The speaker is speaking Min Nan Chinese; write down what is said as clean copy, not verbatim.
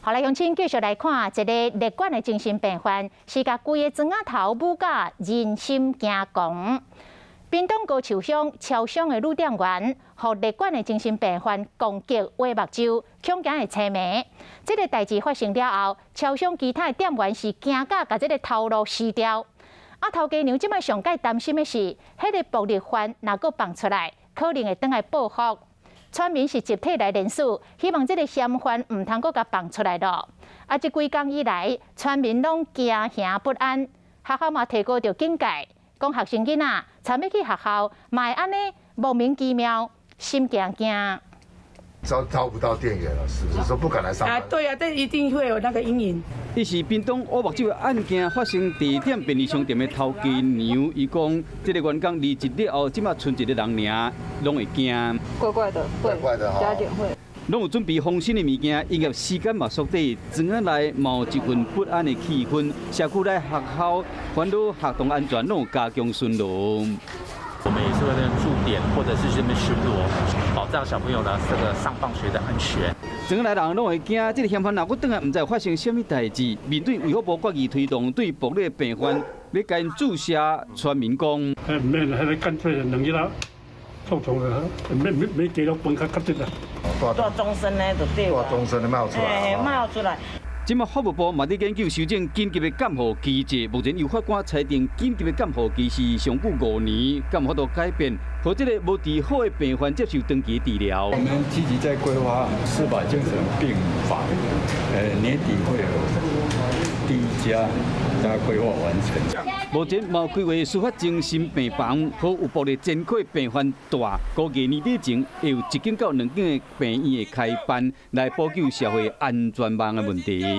好來，鄉親繼續來看一个列管的精神病患，是共規个莊仔頭舞甲人心驚狂。屏東高樹鄉超商的女店員，予列管的精神病患攻擊挖目睭，恐驚會青盲。這个代誌發生了後，超商其他的店員是驚甲共這个頭路撕掉。啊，頭家娘這擺上蓋擔心的是，彼个暴力犯若閣放出來，可能會轉來報復。村民是集體來聯署，希望這个嫌犯毋通閣共放出來囉。啊，這幾工以來，村民攏驚惶不安。學校嘛提高著警戒，講學生囡仔尋欲去學校，嘛會按呢莫名其妙心驚驚。招不到店員了，是不是？說不敢來上班。啊，對啊，這一定會有那個陰影。伊是屏東烏目酒案件發生地點便利商店的頭家娘，伊講這个員工離職了後，這馬賰一个人爾，攏會驚。怪怪的，怪怪的，加點會。攏有準備防身的物件，營業時間嘛縮短，莊仔內嘛有一份不安的氣氛。社區內學校煩惱學童安全，攏有加強巡邏。我們也是會在駐點，或者是這邊巡邏，保障小朋友的這個上放學的安全。莊仔內人攏會驚，這个嫌犯若閣轉來，毋知發生啥物代誌。面對衛福部決議推動對暴力病患欲共𪜶注射，村民講：毋免，彼个乾脆兩日啦，創創的，免免免加落飯較較得啦。蹛終身呢，就對。蹛終身的莫出來。嘿，莫出來。這馬法務部嘛佇研究修正緊急的監護機制，目前由法官裁定緊急的監護期是上久5年，敢有法度改變，予這个無治好的病患接受長期治療。我們積極在規劃司法精神病房，年底會有第一家在規劃完成。目前嘛規劃司法精神病房，予有暴力前科病患蹛，估計年底前會有一間到兩間的病院會開辦，來補救社會安全網的問題。